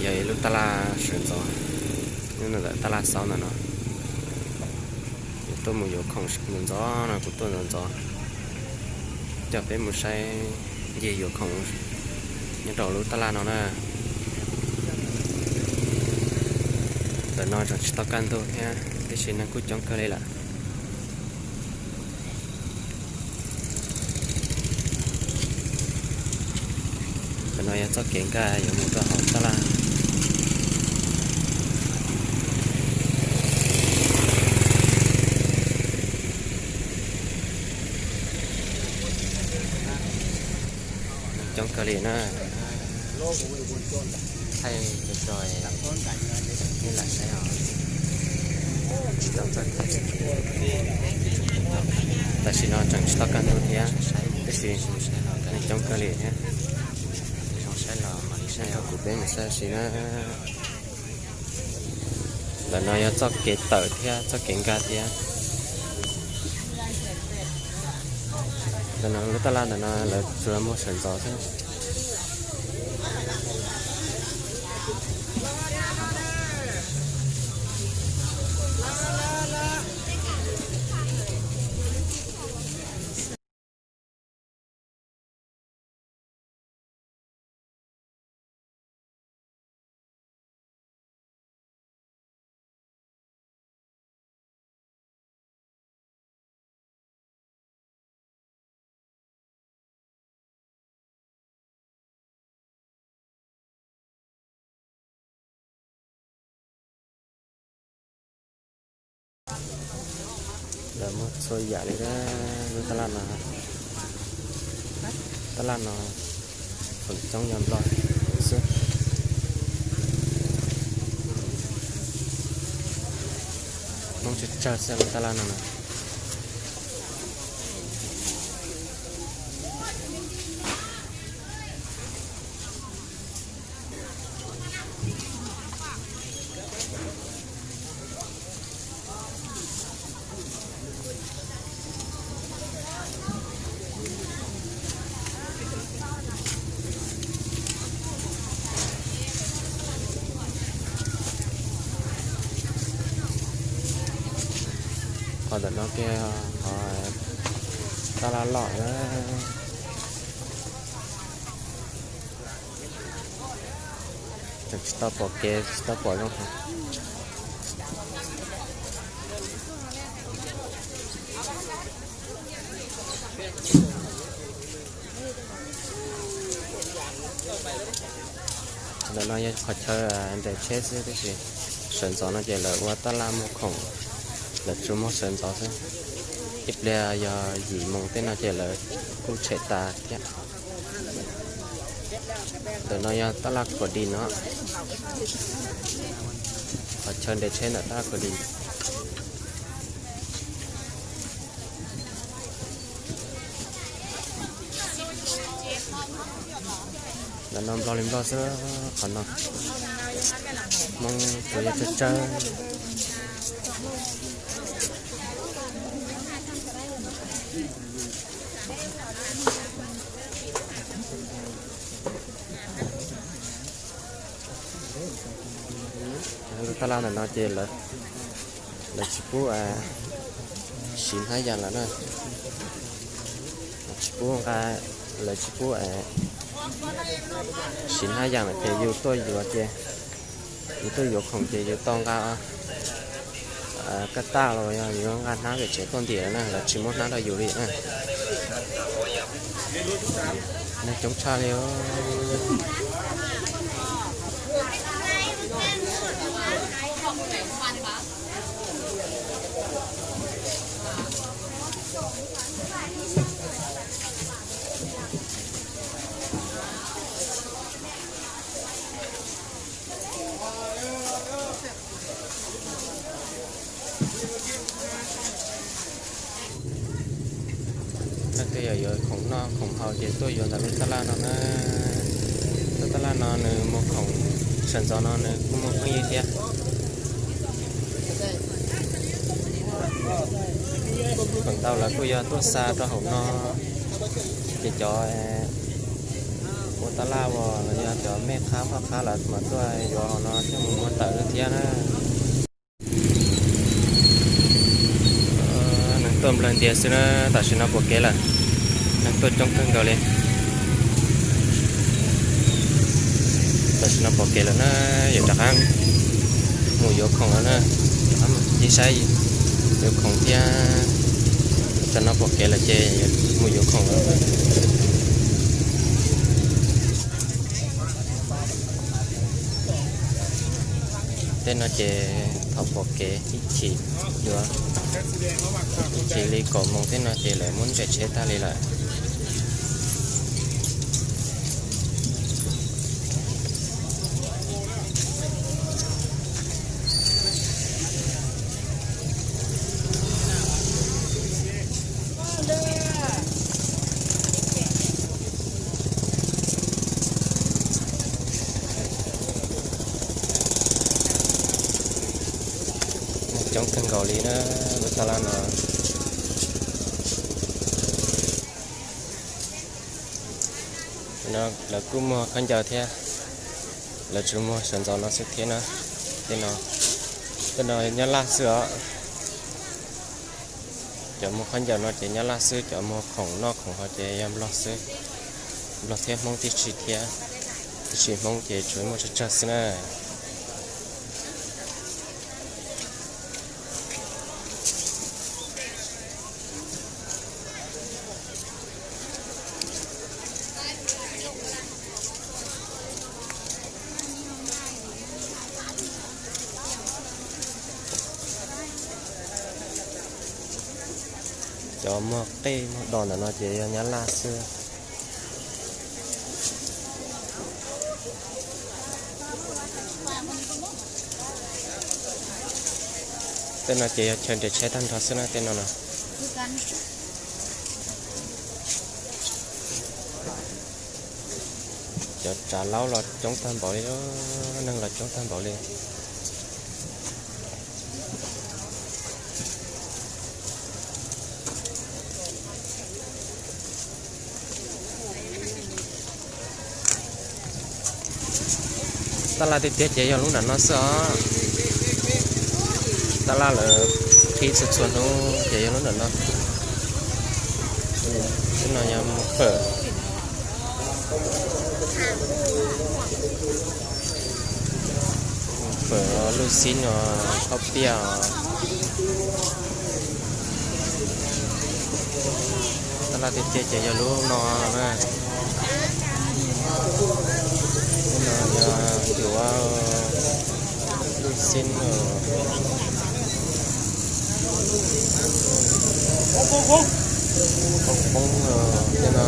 Yog ib lub taj laj sawv ntxov, nyob ntawm taj laj xaub ntawm no. Kuv tuaj mus yuav khoom ntxov ntxov no, kuv tuaj ntxov ntxov, coj peb mus saib ncig yuav khoom nyob rau lub taj laj no na. Ntawm no tseem tsis tau kaj ntug thiab, tiam sis neeg kuj coob kawg li lawm. Ntawm no yog txoj kev nkag yuav mus rau hauv taj laj. Coob kawg li na. Thaij cov tso, nej lam saib os. Tsis tau txog, tam sim no tseem tsis tau kaj ntug thiab, tab sis neeg coob kawg li thiab. Saib kuv peb mus saib si na. Ntawm no yog txoj kev tawm thiab txoj kev nkag thiab. Ntawm no lub taj laj ntawm no lawv tsuas muag sawv ntxov xwb. Lawv muag txhua yam li lub taj laj no. Taj laj no feem coob yog Nplog xwb. Hmoob tsawg tsawg xwb lub taj laj no na. Qhov ntawm no kiag qhov taj laj loj na. Tseem tsis tau pom kev, tsis tau pom zoo heev. Ntawm no yog qhov chaw nres tsheb xwb, tab sis sawv ntxov no ces lawv ua taj laj muag khoom, lawv tsuas muag sawv ntxov xwb. Ib pliag yog yim moos tej no ces lawv kuj tshem tas thiab. Ntawm no yog taj laj Khuam Dis no, qhov chaw nres tsheb ntawm taj laj Khuam Dis. Ntawm no Nplog li Nplog xwb, qhov no Hmoob tsuas yog tsawg tsawg. Lub taj laj ntawm no ces lawv tsis pub siv hnab yas lawm na. Tsis pub nqa, lawv tsis pub siv hnab yas lawm ces yus tuaj yuav ces, yus tuaj yuav khoom ces yus tau nqa kaj taj los yog yus nqa hnab pem tsev tuaj ntim lawm na, lawv tsis muab hnab rau yus li na. Neeg coob tshaj li. Leej twg yog yuav khoom noj khoom haus ces tuaj yuav ntawm lub taj laj no na. Lub taj laj no nws muag khoom sawv ntxov no nws kuj muag pheej ywg thiab. Feem ntau lawv kuj yog tuaj xa rau hauv no, ces cov ua Tab laj uas los yog cov mej qhab phoj qhab lawv mas tuaj yuav hauv no thiab mus muag tawm thiab na. Neeg tuaj nplawg ntias xwb na, tam sim no pom kev lawm. Neeg tuaj coob kawg nkaus li. Tam sim no pom kev lawm na, yuav rov qab mus yuav khoom lawm na, rov qab mus ncig saib yuav khoom thiab. Tam no pom kev lawm ces mus yuav khoom lawm. Tej no ces thaum pom kev ib chim yuav, ib chim li kaum moos tej no ces lawv muab ntses tsheb tag li lawm. Coob kawg nkaus li na, lub tab laj no. No lawv kuj muag khaub ncaws thiab, lawv tsuas muag sawv ntxov no xwb thiab na. Tej no, tej no Nyab Laj xwb os. Cov muag khaub ncaws no ces Nyab Laj xwb, cov muag khoom noj khoom haus ces yog Nplog xwb. Nplog thiab Hmoob tib si thiab, tiam sis Hmoob ces tsuas muaj tsawg tsawg xwb na. Cov muag qej muag dos ntawm no ces yog Nyab Laj xwb. Tej no ces yog chaw nres tsheb tag nrho xwb na, tej no no. Cov tsav laub los coob tag npaum li, neeg los coob tag npaum li. Tab laj tiag tiag ces yog lub nram no xwb os. Tab laj lawv qhib txhua txhua hnub ces yog lub nram no. Lub no yog mus fawm, fawm lub xib no, thauj piaj os. Tab laj tiag tiag ces yog lub no na. Lub no yog yuav lub xib no. Poob poob tej no.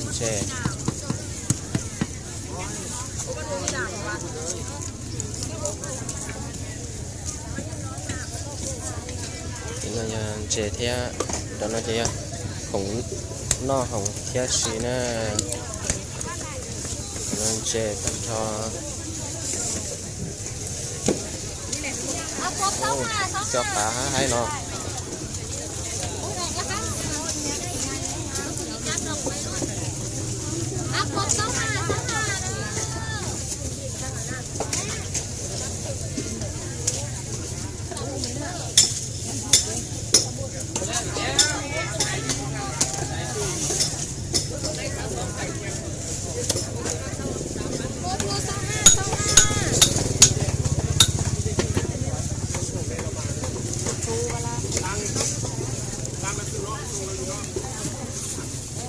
Ntses. Cov no yog ntses thiab, cov no ces yog khoom noj haus thiab si na. Cov no ntses tag nrho. Cov qav haib no.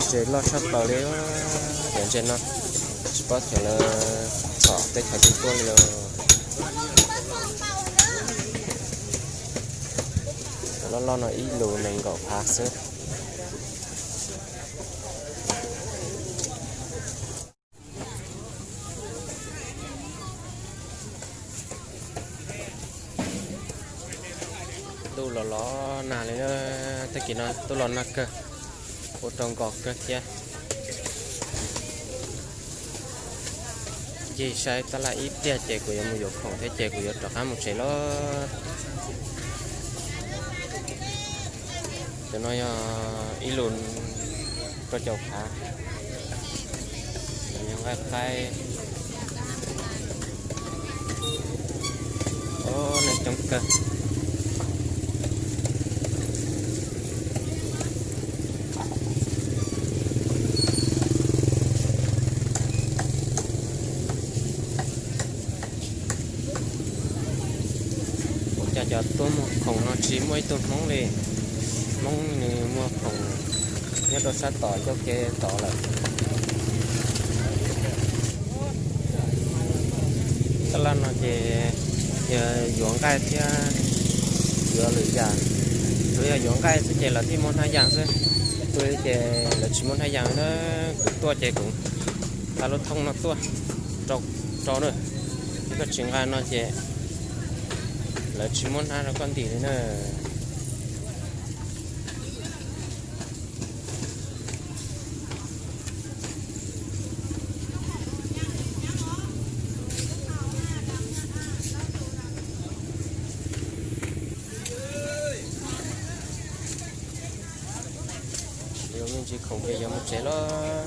Ntses loj tshaj plaws li, cov ntses no tsis paub xyov lawv txhom tej chaw twg tuaj li os. Loj loj no ib lus nees nkaum phav xwb. Ntuj los los nag li na, tag kis no ntuj los nag kawg, ua rau nkos kawg thiab. Ncig saib tab laj ib pliag ces kuv yuav mus yuav khoom thiab ces kuv yuav rov qab mus tsev lawm. Cov no yog ib lus rau caum phav, nqaij qaib. Neeg coob kawg. Ua cas cov tuaj muag khoom no tsis muaj ib tug Hmoob li? Hmoob nws muag khoom nyob rau sab tom ncauj ke tod lawm. Tab laj no ces yog yuav nqaij thiab yuav lwm yam, tsuas yog yuav nqaij xwb ces lawv thiaj muab hnab yas xwb. Tus li ces lawv tsis muab hnab yas na. Kuv tuaj ces kuv xa lub thoob no tuaj rau na. Yog koj tsis nqa no ces lawv tsis muab hnab rau koj ntim li na. Yuav me ntsis khoom ces yuav mus tsev lawm.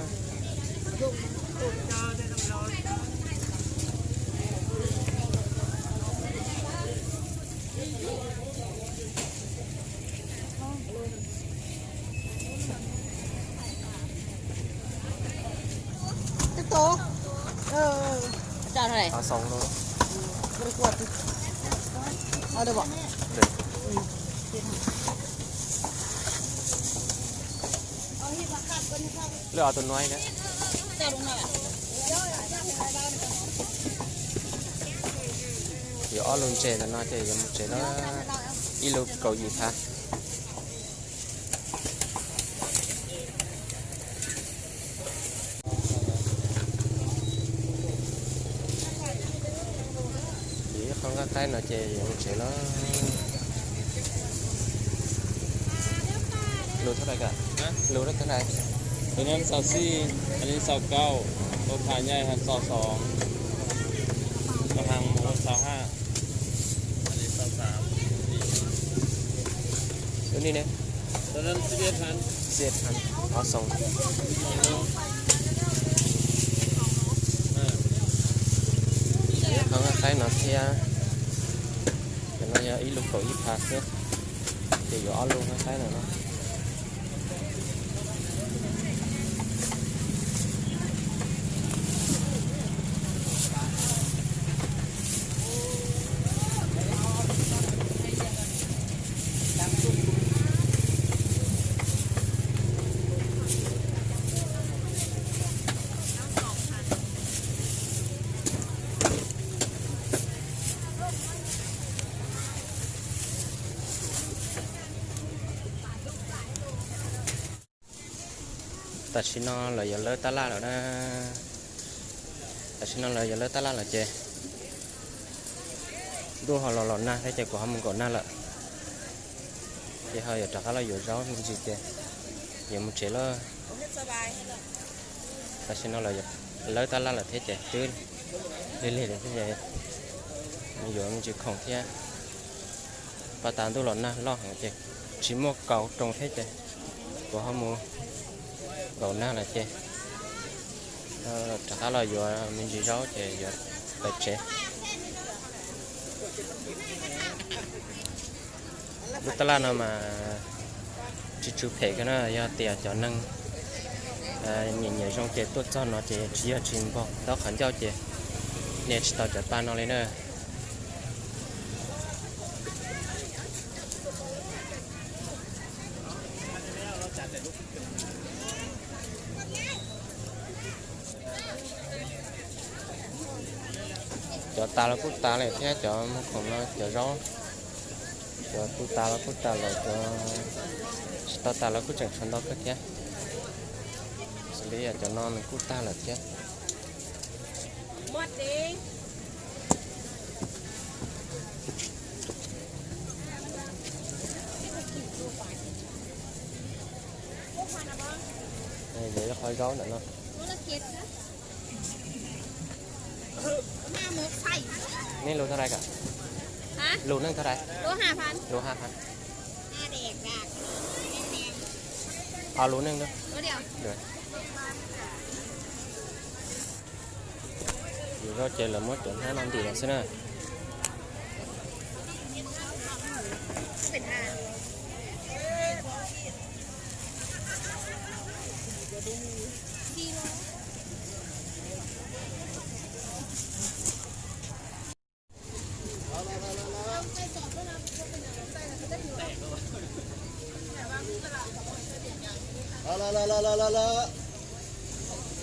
Lwm ob tus no, yuav ob lus ntses ntawm no ces yuav mus tsev lawm. Ib lus kaum yim phav. Ib qho nqaij qaib no ces yuav mus tsev lawm. Lus thab dais, lus thab dais. Tus no xaus xij, an ni xaus kaum, tus pham nyai han xaus xoom, tus han mus xaus haj. Tus ni ne, xij han ob xoom. Ib qho nqaij qaib no thiab. Cov no yog ib lus kaum ib phav xwb, ces yuav ob lus nqaij qaib no no. Tam sim no lawv yuav lawb tab laj lawm na. Tam sim no lawv yuav lawb tab laj lawm ces ntuj ho los los nag thiab ces kuv ho mus nkaum nag lawm. Ces ho yuav rov qab los yuav zaub me ntsis ces yuav mus tsev lawm. Tam sim no lawv tab laj lawm thiab ces twb lig lig lawm thiab ces mus yuav me ntsis khoom thiab. Pab tas ntuj los nag loj heev ces tsis muaj kaus roos thiab ces kuv ho mus nkaum nag lawm ces rov qab los yuav me ntsis zaub ces yuav pais tsev. Lub tab laj no mas tsis tsw phem kiag na, yog tias cov neeg nyiam nyiam zoo ces tuaj txog no ces tsis yog tsis npog ntaub qhov ncauj ces nias tsis tau cov pa no li na. Cov tas los kuj tas lawm thiab cov muag khoom no cov zaub. Cov tu tas los kuj tas lawm, cov tsis tau tas los kuj tseem tshuav ntau kawg thiab. Xws li cov no nws kuj tag lawm thiab. Qhov zaub ntawm no. Nej lus thaj rai ka? Lus neej thaj rai? Lus ha pha. Ho lus neej. Yus zoj ces lawv muab cov hnab no ntim los xwb na.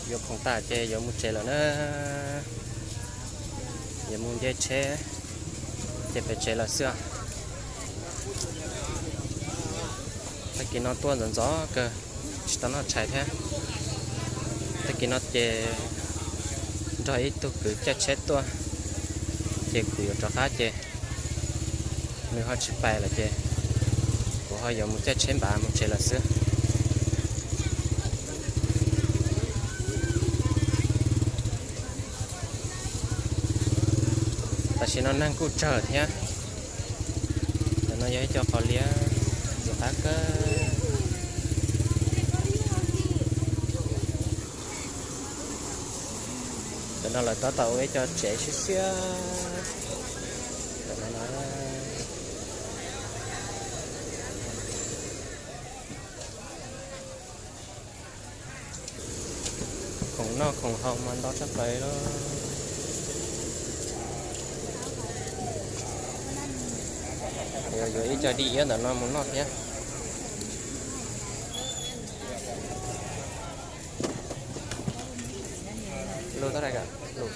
Yuav khoom tas ces yuav mus tsev lawm na. Yuav mus nce tsheb ces pem tsev lawm xwb. Tag kis no tuaj ntxov ntxov kawg, tsis tau noj tshais thiab. Tag kis no ces nrog ib tug kwv caij tsheb tuaj, ces kuv yuav rov qab ces nws ho tsis pais lawm ces kuv ho yuav mus caij tsheb npav mus tsev lawm xwb. Tam sim no neeg kuj tsawg thiab. Ntawm no yog ib co qos liab ntxim qab kawg. Ntawm no lawv tab tom ua ib co tsev siab siab. Ntawm no na. Khoom noj khoom haus mas ntau tshaj plaws li. Yuav ib co dib iab ntawm no mus noj thiab. Lus tab rai ka? Lus.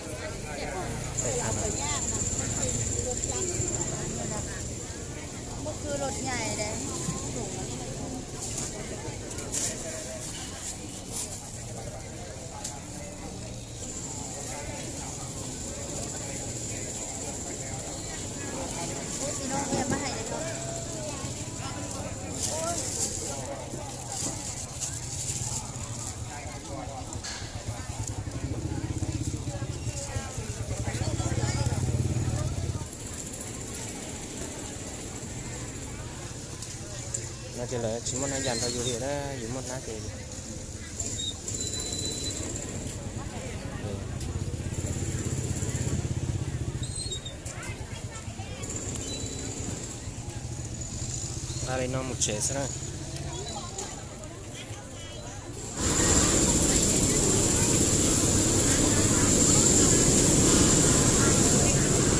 No ces lawv tsis muaj hnab yas nrog yus li na, yus muaj hnab ces. Nqa li no mus tsev xwb na.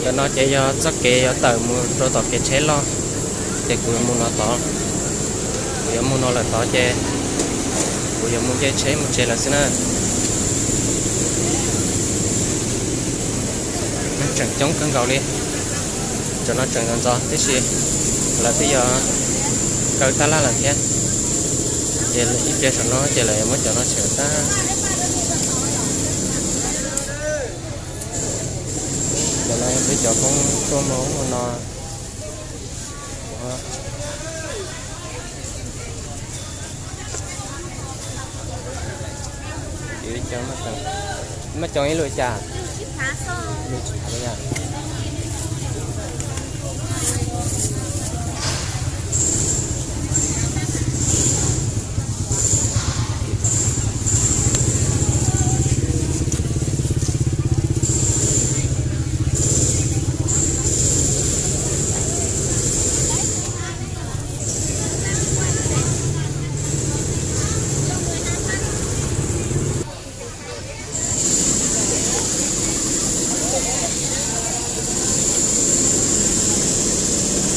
Ntawm no ces yog txoj kev yuav tawm mus rau tom kev tsheb loj, ces kuv yuav mus no tod. Kuv yuav mus no lawm tod ces kuv yuav mus nce tsheb mus tsev lawm xwb na. Neeg tseem coob kawg nkaus li. Tam no tseem ntxov ntxov tib si, lawv twb yog kaw tab laj lawm thiab. Ces ib pliag saum no ces lawv yuav muab cov no tshem tag. Cov no yog peb cov Hmoob tuaj mus ub mus no. Maj coos ib lus cas?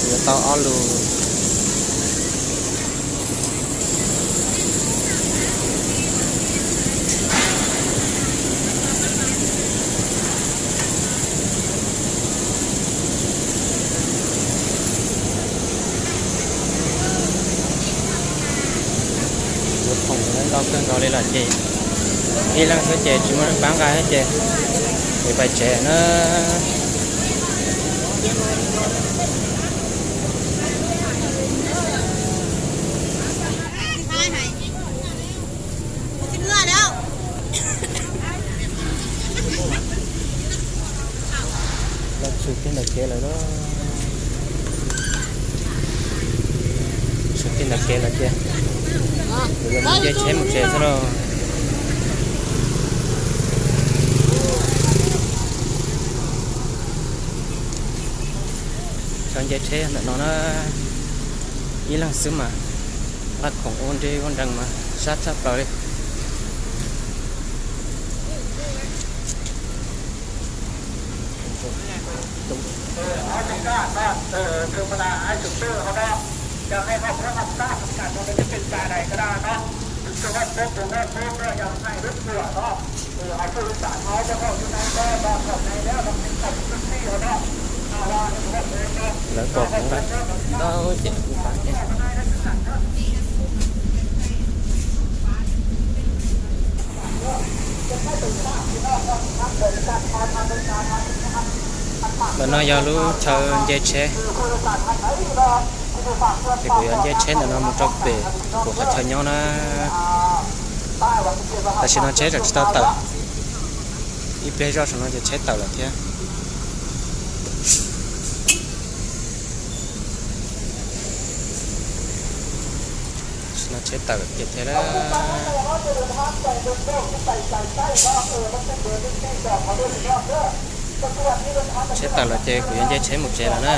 Yuav tau ob lus. Ntau kawg nkaus li lawm ces ib leeg xwb ces tsis muaj neeg pab nqa thiab ces yuav pais tsev na. Los tshwm kiag ntawm kev lawm lauj. Tshwm kiag ntawm kev lawm tiag. Kuv yuav mus nce tsheb mus tsev xwb lauj. Cov nce tsheb ntawm no na, ib leeg xwb mas laj khoom ua nrig ua nrees mas sab tshaj plaws li. Lawv pom kuv nqa ntau ces kuv nqa thiab. Ntawm no yog lub chaw nce tsheb, ces kuv yuav nce tsheb ntawm no mus rau pem kuv qhov chaw nyob na. Tam sim no tsheb tseem tsis tau tawm, ib pliag zoj saum no ces tsheb tawm lawm thiab. Tam sim no tsheb tawm lawm tiag thiab. Tsheb tawm lawm ces kuv yuav nce tsheb mus tsev lawm na.